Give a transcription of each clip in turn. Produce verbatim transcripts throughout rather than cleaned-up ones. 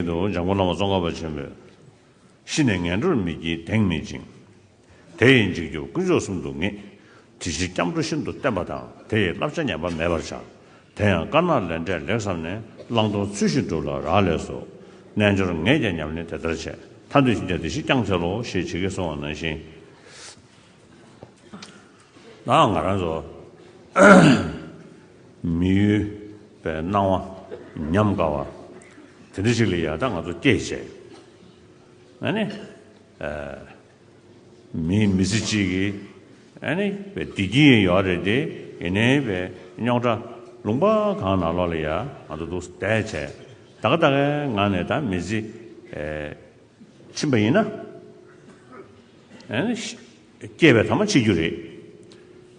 དུ་འཇམ་མགོན་བླ་མ་ཙོང་ཁ་པ་ཆེན་པོས། ཤི་ནས་ངན་འགྲོར་མི་སྐྱེའི་གདེང་མེད་ཅིང་། དེ་ཡི་འཇིགས་སྐྱོབ་དཀོན་མཆོག་གསུམ་དུ་ངེས། དེ་ཕྱིར་སྐྱབས་འགྲོ་ཤིན་ཏུ་བརྟན་པ་དང་། དེ་ཡི་བསླབ་བྱ་ཉམས་པ་མེད་པར་བྱ། དེ་ཡང་དཀར་ནག་ལས་འབྲས་ལེགས་བསམས་ནས། བླང་དོར་ཚུལ་བཞིན་སྒྲུབ་ལ་རག་ལས་སོ། རྣལ་འབྱོར་ངས་ཀྱང་ཉམས་ལེན་དེ་ལྟར་བྱས། ཐར་འདོད་སེམས་ཅན་དེ་བཞིན་བསྐྱང་འཚལ་ལོ། ཞེས་ཇི་སྐད་གསུངས་པ་ནང་བཞིན། ད་ང་རང་ཚོ་མི་ཡུལ་པའི་སྣང་བ་ཉམས་དགའ་བ་དེ་འདྲ་ཞིག་ལ་ཡ་ད་ང་ཚོ་སྐྱེས་བྱས། ཨ་ནི་ཨ་མི་མི་ཚེ་གཅིག་གི་ཨ་ནི་བའི་བདེ་སྐྱིད་ཡོད་རེད་དེ། ཡིན་ནའི་བའི་རྙོག་དྲ་ལུང་པ་གང་ནང་ལོགས་ལ་ཡ་ང་ཚོ་འདུག་བསྡད་བྱས། ད་ག་ད་གའི་ངང་ནས་ད་མི་ཚེ་ཨེ་ཕྱིན་པ་ཡིན་ན། ཨ་ནི་ཤི་སྐྱེས་པའི་ཐ་མ་འཆི་རྒྱུ་རེད།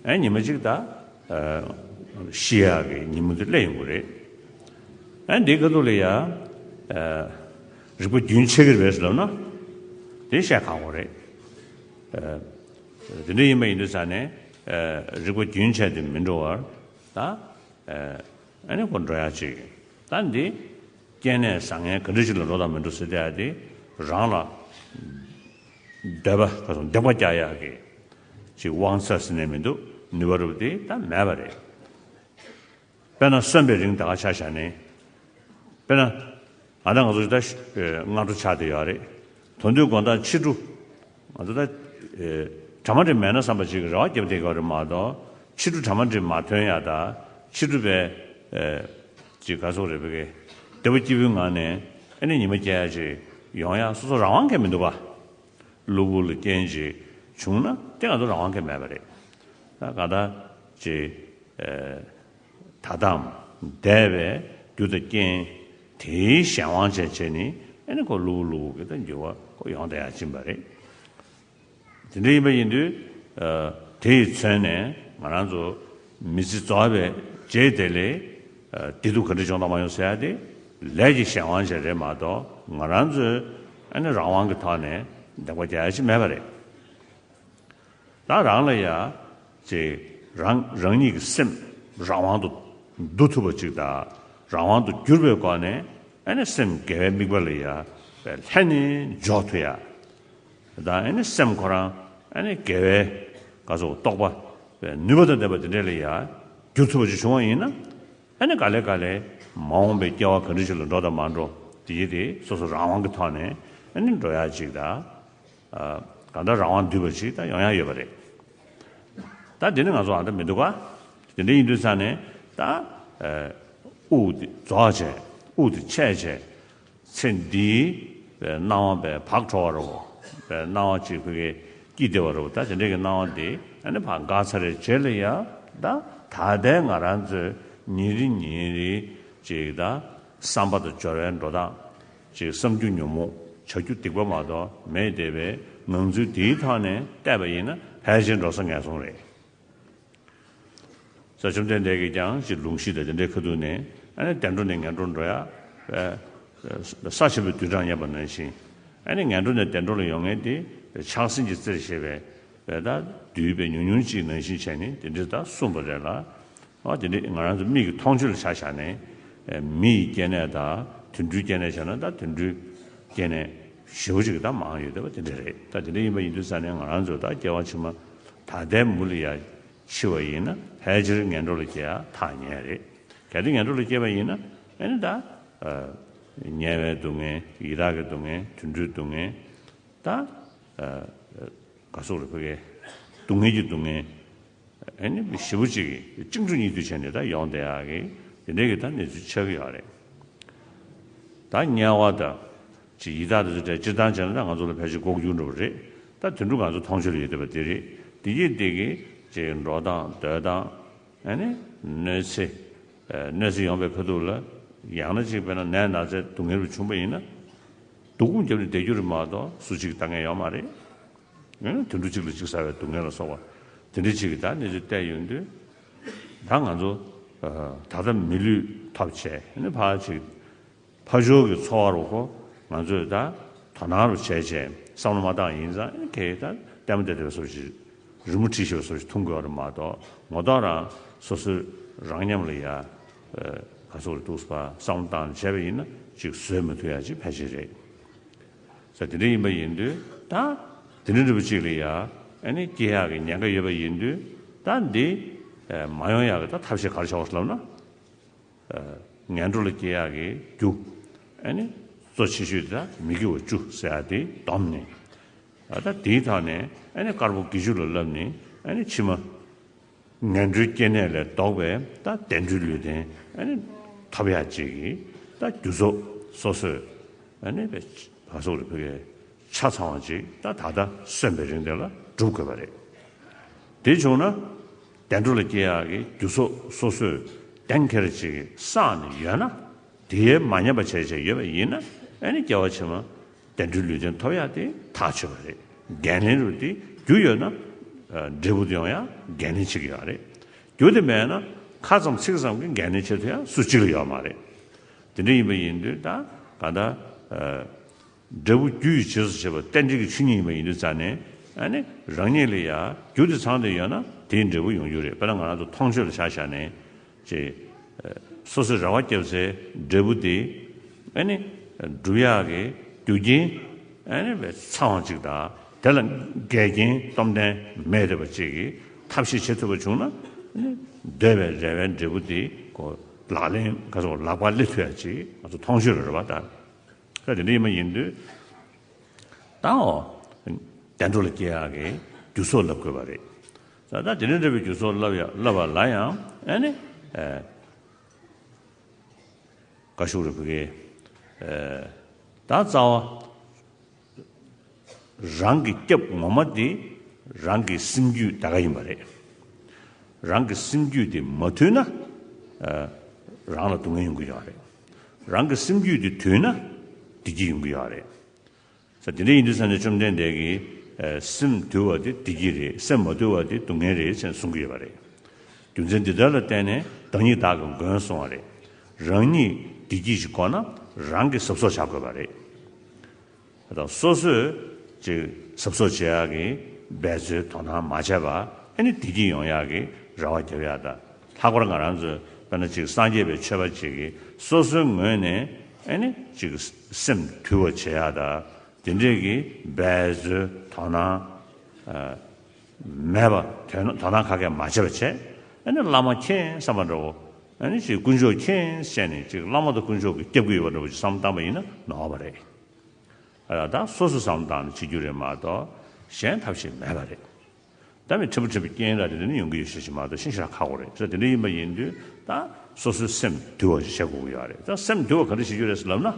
ཨ་ཉི་མ་གཅིག་ད་ཨ་ཤི་ཡག་གི་ཉིན་མོ་དེ་སླེབས་ཡོང་གི་རེད། ཨ་འདིའི་ཁ་ཐུག་ལ་ཡ་ཨ་རིག་པ་རྒྱུན་ཆད་ཀྱི་རེད་ཟེར་ལབ་ན་དེ་བཤད་ཁག་པོ་རེད། ཨ་དེ་འདྲ་ཡིན་པ་ཡིན་དུས་ཙང་ནས་ཨ་རིག་པ་རྒྱུན་ཆད་དེ་མི་འགྲོ་བར་ད། ཨ་ནི་ཁོ་འགྲོ་ཡག་ཅིག་ད་འདི་སྐྱེ་གནས་བཟང་ངན་ག་འདྲ་ཞིག་ལ་འགྲོ་དང་མི་འགྲོ་ཟེར་དེ་ཡ་དེ་རང་ལ་འདོད་པ་ག་སོང་འདེགས་པ་རྒྱག་ཡག་གི་ཅིག་དབང་ཚད་ཟེར་ནས་མི་འདུག་ནུས་པ་རུ་དེ་ད་མེད་པ་རེད། དཔེར་ན་གསོན་པའི་རིང་ད་ག་ཆ་བཞག་ནས། དཔེར་ན། ང་དང་ང་ཚོ་ད་སྔ་དྲོ་ཆགས་བསྡད་ཡོད་རེད། དོན་དུ་དགོང་དག་ཕྱི་དྲོ། ང་ཚོ་ད་གྲ་མ་འགྲིག་མེད་ན་བསམ་པ་ཅིག་རེ་བ་བརྒྱབ་བསྡད་ཡོད་རེད་མ་གཏོགས། ཕྱི་དྲོ་གྲ་མ་འགྲིག་མ་ཐོན་ཡ་ད། ཕྱི་དྲོ་བས་ཅིག་ག་ཚོད་རེད་བེ་གེ་བདེ་པོ་སྐྱིད་པོའི་ངང་ནས་ཨ་ནི་ཉི་མ་སྐྱེལ་ཡ་ཅིག་ཡོང་ཡ་སོ་སོ་རང་དབང་གང་མི་འདུག་ག་གློ་བུར་ལ་རྐྱེན་ཅིག་བྱུང་ན་དེ་ང་ཚོ་རང་དབང་གང་མེད་པ་རེད། ད་ག་ད་ཅིག་ད་ལྟའམ་འདས་པའི་རྒྱུ་དང་རྐྱེན་དེའི་གཞན་དབང་བྱས་བྱས་ནས་ཨ་ནི་ཁོ་གློ་བུར་གློ་བུར་གྱི་ད་འགྱུར་བ་ཁོ་ཡོང་བསྡད་ཡ་ཕྱིན་པ་རེད། དེ་འདྲ་ཡིན་པ་ཡིན་དུས་དེ་ཡི་མཚོན་ནས་ང་རང་ཚོ་མི་ཚེ་རྫོགས་པའི་རྗེས་དེ་ལས་བདེ་སྡུག་ག་འདྲ་བྱུང་དང་མ་བྱུང་ཟེར་ཡ་དེ་ལས་ཀྱི་གཞན་དབང་བྱས་རེད་མ་གཏོགས་ང་རང་ཚོའི་ཨ་ནི་རང་དབང་གི་ཐོག་ནས་འདེགས་པ་རྒྱག་ཡ་ཅིག་མེད་པ་རེད། ད་རང་ལ་ཡ་ཅིག་རང་རང་ཉིད་ཀྱི་སེམས་རང་དབང་དུ་བསྡུ་ཐུབ་པ་ཅིག་དང་རང་དབང་དུ་གྱུར་པའི་སྒོ་ནས་ཨ་ནི་སེམས་དགེ་བའི་དམིགས་པ་ལ་ཡ་ལྷན་ནེ་འཇོག་ཐུབ་ཡ་དང་ཨ་ནི་སེམས་ཁོ་རང་ཨ་ནི་དགེ་བའི་ག་ཚོད་རྟོགས་པ་ནུས་པ་དང་ལྡན་པ་དེ་འདྲ་ལ་ཡ་གྱུར་ཐུབ་པ་ཅིག་བྱུང་བ་ཡིན་ན། ཨ་ནི་ག་ལེ་ག་ལེ་མ་འོངས་པའི་སྐྱེ་བ་ག་འདྲ་ཞིག་ལ་འགྲོ་དང་མ་འགྲོ་དེ་ཡི་དེ་སོ་སོ་རང་དབང་གི་ཐོག་ནས་ཨ་ནི་འགྲོ་ཡ་ཅིག་དང་། གང་ལྟར་རང་དབང་འདུས་པ་ཞིག་ད་ཡོང་ཡ་ཡོད་པ་རེད། ད་འདི་ནི་ང་ཚོ་ཨ་འདྲ་མི་འདུག་ག་དེ་འདྲ་ཡིན་དུས་ཙང་ནས་ད་དབུགས་དེ་རྫོགས་བྱས་དབུགས་དེ་ཆད་བྱས་ཚེ་འདིའི་སྣང་བ་བས་བག་འཕྲོ་བ་རོ་བས་སྣང་བ་གཅིག་ཕ་གི་སྐྱིད་བདེ་བ་རོ་ད་དེ་འདྲ་གི་སྣང་བ་འདི་ཨ་ནི་ཕར་འགག་ཚར་རེ་རྗེས་ལ་ཡ་ད་ད་ལྟའི་ང་རང་ཚོའི་ཉིན་རེ་ཉིན་རེ་ཅིག་ད་བསམ་པ་དང་སྦྱོར་བའི་འགྲོ་སྟངས། ཅིག་བསམ་རྒྱུ་ཉོན་མོངས་བྱ་རྒྱུ་སྡིག་པ་མ་གཏོགས་མེད་བསྡད་པའི་ངང་ཚུལ་དེའི་ཐོག་ནས་བལྟས་པ་ཡིན་ན་ཕལ་ཆེར་འགྲོ་ས་ངན་སོང་རེད། ས་བཅོམ་ལྡན་འདས་ཀྱིས་ཀྱང་ཅིག་ལུང་གཞི་དང་དེ་འདྲའི་ཁ་ཐུག་ནས་ཨ་ནི་བདེ་འགྲོ་ནས་ངན་འགྲོར་འགྲོ་ཡ། ས་ཆེན་པོའི་རྡུལ་གྲངས་བསྙེན་པ་ནང་བཞིན། ཨ་ནི་ངན་འགྲོ་ནས་བདེ་འགྲོ་ལ་ཡོང་མཁན་དེ་ཕྱག་སེན་གྱི་རྩེར་བཞེས་པའི་ད་རྡུལ་བས་ཉུང་ཉུང་ཅིག་ནང་བཞིན་བྱས་ནས་དེ་འདྲ་ད་གསུངས་པ་རེད་ལ། ཨ་དེ་འདྲ་ང་རང་ཚོ་མིག་གི་མཐོང་ཆོས་ལ་ཆ་བཞག་ནས་མི་ཡི་སྐྱེ་གནས་དང་དུད་འགྲོའི་སྐྱེ་གནས་བྱས་ན་ད་དུད་འགྲོའི་སྐྱེ་གནས་ཞེ་པོ་ཅིག་ད་མང་ཡོད་བསྡད་པ་དེ་འདྲ་རེད། ད་དེ་འདྲ་ཡིན་པ་ཡིན་དུས་ཙང་ནས་ང་རང་ཚོ་ད་སྐྱེ་བ་ཕྱི་མ་ད་ལྟའི་མུ་ལ་ཡ་འཆི་བ་ཡིན་ན་ཕལ་ཆེར་ངན་འགྲོ་ལ་སྐྱེ་ཡ་ཐག་ཉེ་རེད། གལ་ཏེ་ངན་འགྲོ་ལ་སྐྱེས་པ་ཡིན་ན་ཨ་ནི་ད་དམྱལ་བའི་སྡུག་བསྔལ་ཡི་དྭགས་ཀྱི་སྡུག་བསྔལ་དུད་འགྲོའི་སྡུག་བསྔལ། ད། ག་སོགས་རེ་ཕ་གའི་སྡུག་བསྔལ་གྱི་སྡུག་བསྔལ། ཨ་ནི་ཞེ་པོ་ཅིག་གཅིག་འཕྲོ་གཉིས་འཐུས་བྱས་ནས་ད་ཡོང་བསྡད་ཡག་གི་དེ་འདྲའི་གི་ད་གནས་ཚུལ་ཆགས་ཀྱི་ཡོད་རེད། ད་དམྱལ་བ་དང་ཅིག་ཡི་དྭགས་དེ་ཚོ་དེ་སྤྱིར་བཏང་བྱས་ན་ད་ང་ཚོ་ལ་ཕལ་ཆེར་ལྐོག་གྱུར་འགྲོ་བ་རེད། ད་དུད་འགྲོ་ང་ཚོ་མཐོང་ཆོས་ལ་ཡོད་བསྡད་པ་དེ་རེད། དེ་གི་དེ་གི་ཅིག་འགྲོ་སྟངས་སྡོད་སྟངས། ཨ་ནི་གནོད་འཚེ། གནོད་འཚེ་ཡོང་བའི་ཁ་ཐུག་ལ་ཡང་ན་ཅིག་དཔེར་ན་ནད་ན་ཚའི་སྡུག་བསྔལ་རུ་བྱུང་བ་ཡིན་ན། སྡུག་སྒོམ་བརྒྱབ་ནས་བསྡད་རྒྱུ་རེད་མ་གཏོགས་སུ་གཅིག་ལྟ་མཁན་ཡོད་མ་རེད། ཨ་ནི་དུད་འགྲོ་གཅིག་ལ་གཅིག་ཟ་བའི་སྡུག་བསྔལ་ལ་སོགས་པ་དེ་འདྲ་ཅིག་གི་ད་གནས་ཚུལ་བལྟས་ཡོང་དུས། ད་ང་ཚོ་ད་ལྟ་མི་ལུས་ཐོབ་བྱས་ཨ་ནི་ཕར་ཅིག་ཕར་ཕྱོགས་ཀྱི་འཚོ་བ་རུ་ཁོ་ང་ཚོས་ད་དོ་སྣང་རུ་བྱས་བྱས་བསམ་བློ་མ་བཏང་ཡིན་ཙང་ཨ་ནི་ཁེ་ད་ལྟད་མོ་བལྟས་བསྡད་པའི་བཟོ་ཞིག་རི་མོ་བྲིས་ཤེས་པའི་བཟོ་ཞིག་མཐོང་དགོས་པ་རེད་མ་གཏོགས་ངོ་ཐོག་རང་སོ་སོའི་རང་ཉམས་ལ་ཡ་ག་ཚོད་རེ་འདུག་པ་བསམ་བློ་བཏང་བྱས་པ་ཡིན་ན་ ཅིག་བཟོད་མི་ཐུབ་ཡ་ཅིག་ཕལ་ཆེར་རེད། ས་དེ་འདྲ་ཡིན་པ་ཡིན་དུས་ད་དེ་འདྲ་འདྲ་པོ་ཅིག་ལ་ཡ་ཨ་ནི་སྐྱེ་ཡག་གི་ཉེན་ཁ་ཡོད་པ་ཡིན་དུས་ད་འདི་མ་ཡོང་ཡག་གི་ད་ཐབས་ཤེས་ག་རེ་བྱ་དགོས་ལབ་ན། ངན་འགྲོ་ལ་སྐྱེ་ཡག་གི་རྒྱུ། ཨ་ནི་གཙོ་ཆེ་ཤོས་དེ་མི་དགེ་བ་བཅུ་ཟེར་ཡག་དེ་བསྡོམས་ནས། ཨ་ད་དེའི་ཐོག་ནས་ཨ་ནི་དཀར་པོ་དགེ་བཅུ་ལ་བསླབས་ནས་ཨ་ནི་ཕྱི་མ་ངན་འགྲོའི་སྐྱེ་གནས་ལས་ལྡོག་པའི་ད་བདེ་འགྲོའི་ལུས་རྟེན་ཨ་ནི་ཐོབ་ཡག་ཅིག་གི་ད་རྒྱུ་ཚོགས་སོ་སོས་ཨ་ནི་བས་བ་སོགས་རེ་ཕུལ་བའི་ཆ་ཚང་བ་ཅིག་ད་ད་ལྟ་གསོན་པའི་རིང་དེ་ལ་སྒྲུབ་དགོས་པ་རེད། དེ་བྱུང་ན་བདེ་འགྲོ་ལ་སྐྱེ་ཡག་གི་རྒྱུ་ཚོགས་སོ་སོས་གདེང་ཁེར་ཅིག་བསགས་ནས་ཡོད་ན། དེའི་མ་ཉམས་པ་བྱས་བྱས་ཡོད་པ་ཡིན་ན་ཨ་ནི་སྐྱེ་བ་ཕྱི་མ་བདེ་འགྲོའི་ལུས་རྟེན་ཐོབ་ཡག་དེ་ཐག་ཆོད་པ་རེད། འགན་ལེན་རུ་དེ་རྒྱུ་ཡོད་ན་འབྲས་བུ་དེ་ཡོང་ཡག་འགན་ལེན་བྱེད་ཀྱི་ཡོད་རེད། རྒྱུ་དེ་མེད་ན་ཁ་ཙམ་ཚིག་ཙམ་གྱི་འགན་ལེན་བྱེད་ཐུབ་ཡག་སུ་གཅིག་ལ་ཡོད་མ་རེད། དེ་འདྲ་ཡིན་པ་ཡིན་དུས་ད་ག་ད། འབྲས་བུ་རྒྱུ་ཡི་རྗེས་སུ་བྱེད་པ་རྟེན་འབྲེལ་གྱི་ཆོས་ཉིད་ཡིན་པ་ཡིན་དུས་ཙང་ནས་ཨ་ནི་རང་ཉིད་ལ་ཡ་རྒྱུ་དེ་ཚང་དེ་ཡོད་ན་དེའི་འབྲས་བུ་ཡོང་རྒྱུ་རེད། དཔེར་ན་ང་རང་ཚོ་མཐོང་ཆོས་ལ་ཆ་བཞག་ནས་ཅེས་སོ་སོའི་རེ་བ་བརྒྱབ་སའི་འབྲས་བུ་དེ་ཨ་ནི་སྒྲུབ་ཡག་གི་རྒྱུ་རྐྱེན་ཨ་ནི་བས་ཚང་བ་ཅིག་དང་དེ་ལ་འགལ་རྐྱེན་སྟོབས་ལྡན་མེད་བསྡད་པ་ཅིག་གིས་ཐབས་ཤེས་བྱེད་ཐུབ་པ་བྱུང་ན་ཨ་ནི་འདོད་པའི་རེ་བའི་འབྲས་བུ་དེ་ཁོ་ལག་ལེན་ག་ཚོད་ལག་པར་སླེབས་ཐུབ་ཡག་ཅིག་ང་ཚོ་མཐོང་ཆོས་ལ་རེ་བ་དང་། ད་དེ་འདྲ་ཡིན་པ་ཡིན་དུས་ད་འོ་བདེ་འགྲོ་ལ་སྐྱེ་ཡག་གི་རྒྱུ་ཚོགས་བསླབ་དགོས་པ་རེད། ད་ད་དེ་འདྲ་འདྲ་བའི་རྒྱུ་ཚོགས་བསླབ་ཡ་བསླབ་པ་ལ་ཡང་ཨ་ནི་ཨེ་བཀའ་ཤོག་རེ་བུ་གའི་ཨེ་ད་རྩ་བ་རང་གི་སྐྱབས་ངོ་མ་དེ་རང་གི་སེམས་རྒྱུད་ད་ག་ཡིན་པ་རེད། རང་གི་སེམས་རྒྱུད་དེ་མ་ཐུལ་ན་ཨེ་རང་ལ་སྡུག་བསྔལ་ཡོང་གི་ཡོད་རེད། རང་གི་སེམས་རྒྱུད་དེ་དུལ་ན་བདེ་སྐྱིད་ཡོང་གི་ཡོད་རེད། ས་དེ་འདྲ་ཡིན་དུས་ཙང་ནས་བཅོམ་ལྡན་འདས་ཀྱིས་ཨ་སེམས་དུལ་བ་དེ་བདེ་སྐྱིད་རེད། སེམས་མ་དུལ་བ་དེ་སྡུག་བསྔལ་རེད་ཅེས་གསུང་གི་ཡོད་པ་རེད། རྒྱུ་མཚན་འདི་ལྟར་ལ་བརྟེན་ནས་བདག་ཉིད་བདག་གི་མགོན་གསུང་བ་རེད། རང་ཉིད་བདེ་སྐྱིད་ཅིག་དགོས་ན་རང་གིས་གཟབ་གཟབ་བྱ་དགོས་པ་རེད། ད་སོ་སོས་ཅིག་གཟབ་གཟབ་བྱེད་ཡག་གི་འབད་རྩོལ་དོ་སྣང་མ་བྱས་པ་ཨ་ནི་བདེ་སྐྱིད་ཡོང་ཡག་གི་རེ་བ་རྒྱབ་ཡག་དང་། ལྷག་པར་ང་རང་ཚོས་དཔེར་ན་ཅིག་སངས་རྒྱས་པའི་ཆོས་པ་ཅིག་གིས་སོ་སོའི་ངོས་ནས་ཨ་ནི་ཅིག་སེམས་དུལ་བ་བྱེད་ཡག་དང་། དེ་འདྲས་ཀྱི་འབད་རྩོལ་དོ་སྣང་ཨ་མེད་པ་དོན་དོ་སྣང་ག་གེ་མ་བྱས་པ་བྱས། ཨ་ནི་བླ་མ་མཁྱེན་བསམ་པ་འདྲ་བོ། ཨ་ནི་ཅིག་དཀོན་མཆོག་མཁྱེན་བྱས་ནས་ཅིག་བླ་མ་དང་དཀོན་མཆོག་གི་སྐྱབས་ཀྱི་ཡོད་པ་འདྲ་བོ་ཅིག་བསམ་བཏང་པ་ཡིན་ན་ནོར་བ་རེད། ཨ་ད་སོ་སོ་བསམ་བཏང་ནས་བྱེད་རྒྱུ་རེད་མ་གཏོགས་གཞན་ཐབས་ཤེས་མེད་པ་རེད། ད་མི་ཕྲན་བུ་ཕྲན་བུ་རྐྱེན་ར་དེ་འདྲ་ནི་ཡོང་གི་ཡོད་ཤེས་ཤིག་མ་གཏོགས་ཤིན་ཤིན་ར་ཁག་པོ་རེད། ད་དེ་འདྲ་ཡིན་པ་ཡིན་དུས་ད་སོ་སོའི་སེམས་དུལ་བ་ཞིག་བྱེད་དགོས་ཀྱི་ཡོད་རེད། ད་སེམས་དུལ་བ་ག་འདྲ་བྱེད་རྒྱུ་རེད་ཟེར་ལབ་ན།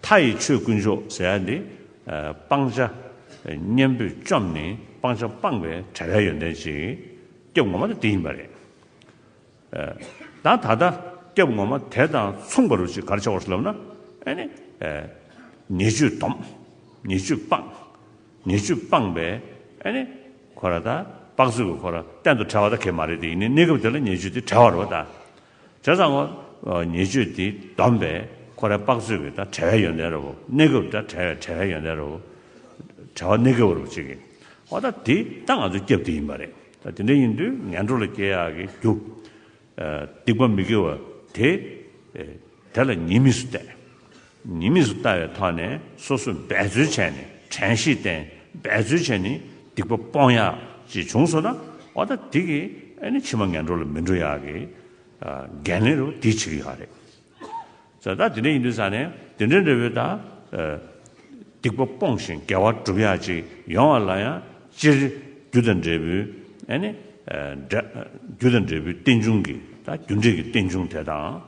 མཐའ་ཡི་ཆོས་དཀོན་མཆོག་ཟེར་ཡ་འདི་ཨ་སྤང་བྱ་གཉེན་པོས་བཅོམ་ནས་སྤང་བྱ་སྤངས་པའི་བྲལ་བའི་ཡོན་ཏན་ཅིག་སྐྱབས་ངོ་མ་དེ་དེ་ཡིན་པ་རེད། ད་ད་ལྟ་སྐྱབས་ངོ་མ་དེ་དང་མཚུངས་པ་རུ་ཅིག་ག་རེ་བྱ་བར་ལབ་ན། ཨ་ནི་ཨ་ཉེས་སྤྱོད་སྡོམ། ཉེས་སྤྱོད་སྤངས། ཉེས་སྤྱོད་སྤངས་པས་ཨ་ནི་ཁོ་ར་ད་དཔག་ཚོད་ཀྱི་ཁོ་ར་གཏན་དུ་བྲལ་བ་ད་གས་མ་རེད་དེ། ཡིན་ནའི་གནས་སྐབས་དེ་ལ་ཉེས་སྤྱོད་དེ་བྲལ་བ་རེད་བ་ད། བྱས་ཙང་ངོ་ཉེས་སྤྱོད་དེ་སྡོམ་པས་ཁོ་རའི་དཔག་ཚོད་ཀྱི་ད་བྲལ་བའི་ཡོན་ཏན་རེད་བོ། གནས་སྐབས་ད་བྲལ་བའི་བྲལ་བའི་ཡོན་ཏན་རེད་བོ། བྲལ་བ་གནས་སྐབས་རེད་བོ་ཅིག་གི། འོ་ད་དེ་ད་ང་ཚོའི་སྐྱབས་དེ་ཡིན་པ་རེད། ད་དེ་འདྲ་ཡིན་དུས་ངན་འགྲོ་ལ་སྐྱེ་ཡག་གི་རྒྱུ། ཨ་སྡིག་པ་མི་དགེ་བ་དེ་ཨ་དེ་ལ་ཉེས་དམིགས་སུ་བལྟས། ཉེས་དམིགས་སུ་ལྟ་བའི་ཐོག་ནས་སོ་སོས་འབད་རྩོལ་བྱས་ནས་དྲན་ཤེས་བསྟེན། འབད་རྩོལ་བྱས་ནས་སྡིག་པ་སྤོང་ཡག་ཅིག་བྱུང་སོང་ན། འོ་ད་དེ་གིས་ཨ་ནི་ཕྱི་མ་ངན་འགྲོ་ལ་མི་འགྲོ་ཡག་གི་ཨ་འགན་ལེན་རུ་དེ་བྱེད་ཀྱི་ཡོད་རེད། ད་ད་དེ་འདྲ་ཡིན་དུས་ཙང་ནས་དེ་འདྲ་འདྲ་བོའི་ད་ཨ་སྡིག་པ་སྤོང་ཞིང་དགེ་བ་སྒྲུབ་ཡག་ཅིག་ཡོང་བ་ལ་ཡང་སྤྱིར་རྒྱུ་དང་འབྲས་བུའི་ཨ་ནི་ཨ་འབྲས་རྒྱུ་དང་འབྲས་བུའི་རྟེན་འབྱུང་གི་ད་རྒྱུ་འབྲས་ཀྱི་རྟེན་འབྱུང་དེ་དང་།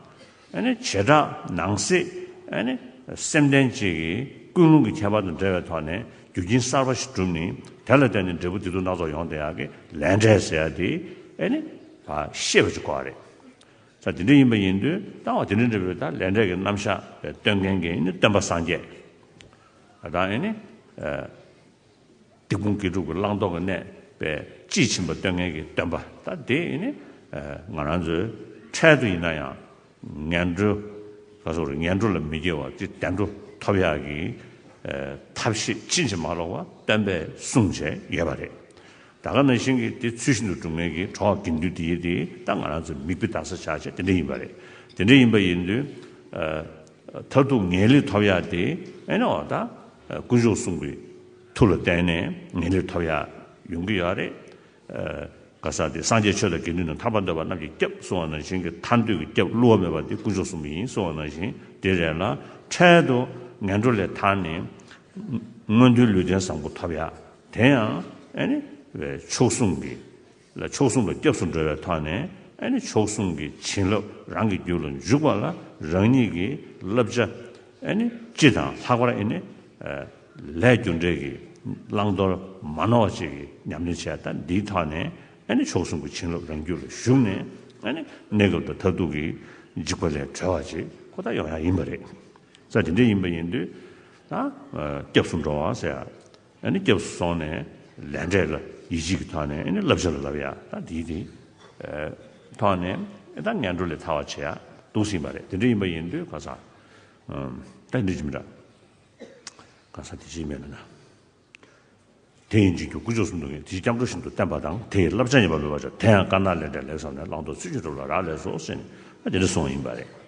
ཨ་ནི་བྱེ་བྲག་ནང་གསེས་ཨ་ནི་སེམས་ལྡན་གཅིག་གིས་ཀུན་སློང་གི་ཁྱད་པར་དང་འབྲེལ་བའི་ཐོག་ནས་རྒྱུ་རྐྱེན་གསར་པ་ཞིག་གྲུབ་ནས་དེ་ལ་བརྟེན་ནས་འབྲས་བུ་བདེ་སྡུག་སྣ་ཚོགས་ཡོང་བསྡད་ཡག་གི་ལས་འབྲས་ཟེར་ཡག་དེ་ཨ་ནི་ཕར་ཤེས་པ་ཅིག་དགོས་པ་རེད། ས་དེ་འདྲ་ཡིན་པ་ཡིན་དུས་ད་འོ་དེ་འདྲ་འདྲ་བའི་ད་ལས་འབྲས་ཀྱི་རྣམ་གཞག་པའི་སྟོན་མཁན་གྱི་ནི་སྟོན་པ་སངས་རྒྱས། ད་ཨེ་ནི་ཨ་སྡིག་སྤོང་དགེ་སྒྲུབ་ཀྱི་བླང་དོར་གྱི་གནས་པའི་དཔྱིས་ཕྱིན་པ་སྟོན་མཁན་གྱི་སྟོན་པ། ད་དེ་ཨེ་ནི་ཨ་ང་རང་ཚོའི་འཕྲལ་དུ་ཡིན་ན་ཡང་ངན་འགྲོ་ག་སོགས་རེད། ངན་འགྲོ་ལ་མི་སྐྱེ་བ་དེ་བདེ་འགྲོ་ཐོབ་ཡག་གི་ཨ་ཐབས་ཤེས་ཕྱིན་ཅི་མ་ལོག་པ་སྟོན་པས་གསུངས་བྱས་ཡོད་པ་རེད། ད་ག་ནང་བཞིན་གྱི་དེ་ཚུལ་བཞིན་དུ་སྒྲུབ་མཁན་གྱི་གྲོགས་དགེ་འདུན་དེ་ཡི་དེ་ད་ང་རང་ཚོ་མིག་དཔེ་ལྟ་ས་ཆགས་བྱས་དེ་འདྲ་ཡིན་པ་རེད། དེ་འདྲ་ཡིན་པ་ཡིན་དུས་ཨ་ མཐར་ཐུག་ངེས་ལེགས་ཐོབ་ཡག་དེ་ཨེ་ནི་འོ་ད་དཀོན་མཆོག་གསུམ་གྱི་མཐུ་ལ་བརྟེན་ནས་ངེས་ལེགས་ཐོབ་ཡག་ཡོང་གི་ཡོད་རེད། ག་ས་དེ་སངས་རྒྱས་ཆོས་དང་དགེ་འདུན་དང་ཐར་པ་འདོད་པ་རྣམས་ཀྱི་སྐྱབས་གསུང་བ་ནང་བཞིན་གྱི་ཐར་འདོད་ཀྱི་སྐྱབས་བསླུ་བ་མེད་པ་དེ་དཀོན་མཆོག་གསུམ་ཡིན་གསུང་བ་ནང་བཞིན་དེ་རེད་ལ། འཕྲལ་དུ་ངན་འགྲོ་ལས་ཐར་ནས་མངོན་མཐོའི་ལུས་རྟེན་བཟང་པོ་ཐོབ་ཡག་དེ་ཡང་ཨེ་ནི་མཆོག་གསུམ་གྱི་ལ་མཆོག་གསུམ་ལ་སྐྱབས་སུ་འགྲོ་བའི་ཐོག་ནས་ཨེ་ནི་མཆོག་གསུམ་གྱི་བྱིན་རླབས་རང་གི་རྒྱུད་ལ་འཇུག་པ་ལ་རང་ཉིད་ཀྱི་བསླབ་བྱ་ཨེ་ནི་སྤྱི་དང་ལྷག་པར་ཨེ་ནི་ལས་རྒྱུ་འབྲས་ཀྱི་བླང་དོར་མ་ནོར་བ་ཅིག་གི་ཉམས་ལེན་བྱས། ད་འདིའི་ཐོག་ནས་ཨེ་ནི་མཆོག་གསུམ་གྱི་བྱིན་རླབས་རང་རྒྱུད་ལ་ཞུགས་ནས་ཨེ་ནི་གནས་སྐབས་དང་མཐར་ཐུག་གི་འཇིགས་པ་ལས་གྲོལ་བ་ཅིག་ཁོ་ད་ཡོང་ཡག་ཡིན་པ་རེད། ས་དེ་འདྲ་ཡིན་པ་ཡིན་དུས་ད་སྐྱབས་སུ་འགྲོ་བ་ཟེར་ཡ། ཨ་ནི་སྐྱབས་སུ་སོང་ནས་ལས་འབྲས་ལ་ཡིད་ཆེས་ཀྱི་ཐོག་ནས་ཨ་ནི་བསླབ་བྱ་ལ་བསླབ་ཡ་ད་དེའི་དེ་ཐོག་ནས་ད་ངན་འགྲོ་ལས་ཐར་བ་བྱེད་ཡ་འདུག་ཟིན་པ་རེད། དེ་འདྲ་ཡིན་པ་ཡིན་དུས་ག་ས་ད་འདི་ཅི་མི་འདྲ་ག་ས་དེ་ཅི་མེད་ན་ན། དེ་ཡིན་གཅིག་གྱུར་དཀོན་མཆོག་གསུམ་དུ་ངེས་དེའི་སྐྱབས་འགྲོ་བཞིན་དུ་བསྟེན་པ་དང་དེ་ཡི་བསླབ་བྱ་ཉམས་པ་མེད་པར་བྱ། དེ་ཡང་དཀར་ནག་ལས་འབྲས་ལེགས་བསམས་ནས་བླང་དོར་ཚུལ་གྱིས་གྲུབ་ལ་རག་ལས་སོ་ཟེར་ནས་དེ་འདྲ་གསུངས་ཡིན་པ་རེད།